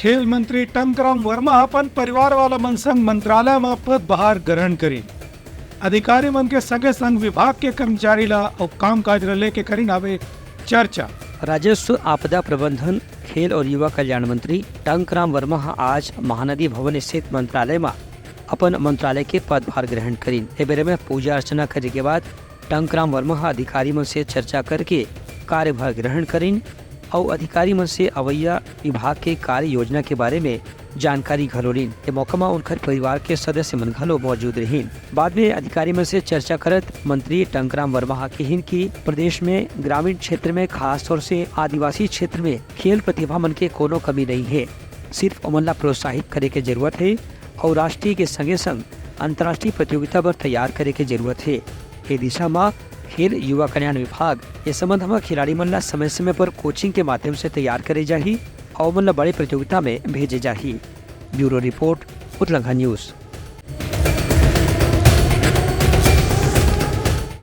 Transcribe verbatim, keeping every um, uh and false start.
खेल मंत्री टंकराम वर्मा अपन परिवार वाला मन संग मंत्रालय म पदभार ग्रहण करिन। अधिकारी मन के संगे संग विभाग के कर्मचारी ला अउ कामकाज ला लेके करिन हावे चर्चा। राजस्व, आपदा प्रबंधन, खेल और युवा कल्याण मंत्री टंकराम वर्मा ह आज महानदी भवन स्थित मंत्रालय म अपन मंत्रालय के पदभार ग्रहण करिन। ए बेरा में पूजा अर्चना करे के बाद टंकराम वर्मा ह अधिकारी मन से चर्चा करके कार्यभार ग्रहण करिन अउ अधिकारी मन से अवैया विभाग के कार्य योजना के बारे में जानकारी घलो लीन। ए मौका म उनकर परिवार के सदस्य मन घलो मौजूद रहिन। बाद में अधिकारी मन से चर्चा करत मंत्री टंकराम वर्मा ह किहिन कि प्रदेश में ग्रामीण क्षेत्र में, खास तौर से आदिवासी क्षेत्र में खेल प्रतिभा मन के कोनो कमी नहीं हे। सिर्फ ओमन ला प्रोत्साहित करे के जरूरत हे अउ राष्ट्रीय के संगे संग अंतर्राष्ट्रीय प्रतियोगिता बर तैयार करे के जरूरत हे। ए दिशा म खेल युवा कल्याण विभाग ए संबंध म खिलाड़ी मन ला समय-समय पर कोचिंग के माध्यम से तैयार करे जाही अउ ओमन ला बड़े प्रतियोगिता में भेजे जाही। Bureau report, Utlangha news.